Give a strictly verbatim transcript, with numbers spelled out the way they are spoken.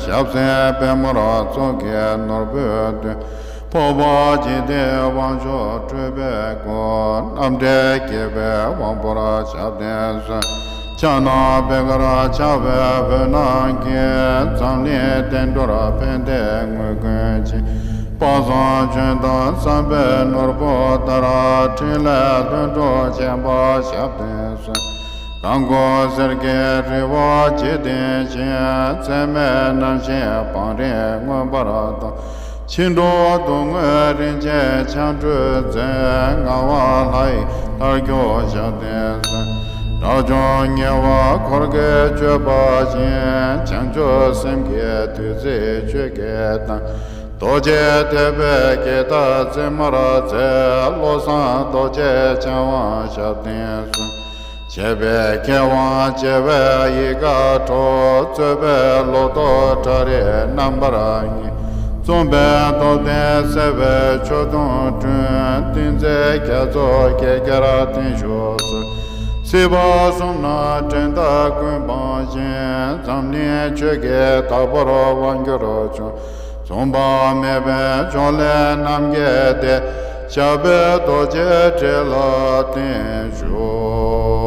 ཞབས་སེན་པདྨོར་གཙུག་གི་ནོར་བུས་བཏུད། འཕགས་པ་འཇིག་རྟེན་དབང་ཕྱུག་སྤྲུལ་པའི་སྐུ། རྣམ་འདྲེན་བརྒྱད་པའི་དབང་པོར་ཞབས་བརྟན་གསོལ། ཕྱག་ན་པད་དཀར་འཆང་བའི་འོད་སྣང་གིས། འཛམ་གླིང་བསྟན་འགྲོར་ཕན་བདེའི་དངོས་ཀུན་སྦྱིན། དཔག་བསམ་ལྗོན་དང་བསམ་པའི་ནོར་བུ་ལྟར། ཕྲིན་ལས་ལྷུན་གྲུབ་ཆེན་པོར་ཞབས་བརྟན་གསོལ། གང་སྐུ་གསེར་གྱི་རི་བོ་འཇིག་རྟེན་མཁྱེན། ཚད་མེད་རྣམ་བཞིའི་བང་རིམ་མངོན་པར་མཐོང་། ཕྱིན་དྲུག་སྡུག་བསྔལ་རིན་ཆེན་འཆང་སྤྲུལ་མཛད། ངག་དབང་ལྷ་ཡི་ལྷར་གྱུར་ཞབས་བརྟན་གསོལ། དགྲ་བཅོམ་ཉེ་བར་འཁོར་གྱིས་སྤྱོད་པ་བཞིན། བྱང་ཆུབ་སེམས་ཀྱི་བདུད་རྩི་ཆུ་སྐྱེས་དང་། རྡོ་རྗེ་ཐེག་པའི་བརྒྱད་དང་རྩེ་མོར་མཛད། བློ་བཟང་རྡོ་རྗེ་འཆང་དབང་ཞབས་བརྟན་གསོལ། བྱེད་པའི་མཁས་དབང་བྱེ་བའི་ཡིད་དགའ་འཕྲོག། རྩོད་པའི་ལོ་ཏོག་ཁྲ་རིས་རྣམ་པར་ངེས། རྩོམ་པའི་སྟོབས་ལྡན་སེར་བའི་ཆོས་དུང་སྒྲོན། ཏིང་འཛིན་རྒྱ་མཚོ་རྒྱལ་རྒྱར་བརྟན་བཞུགས་གསོལ། སྲིད་པ་གསུམ་ན་འགྲན་ཟླ་ཀུན་སྤངས་ཤིང་། འཛམ་གླིང་ཆོས་ཀྱི་བདག་པོར་དབང་བསྒྱུར་བྱུང་། མཚུངས་པ་མེད་པའི་འབྱུང་གནས་རྣམ་བསྐྱེད་དེ། ཞབས་པད་རྡོ་རྗེའི་ཁྲི་ལ་བརྟན་བཞུགས།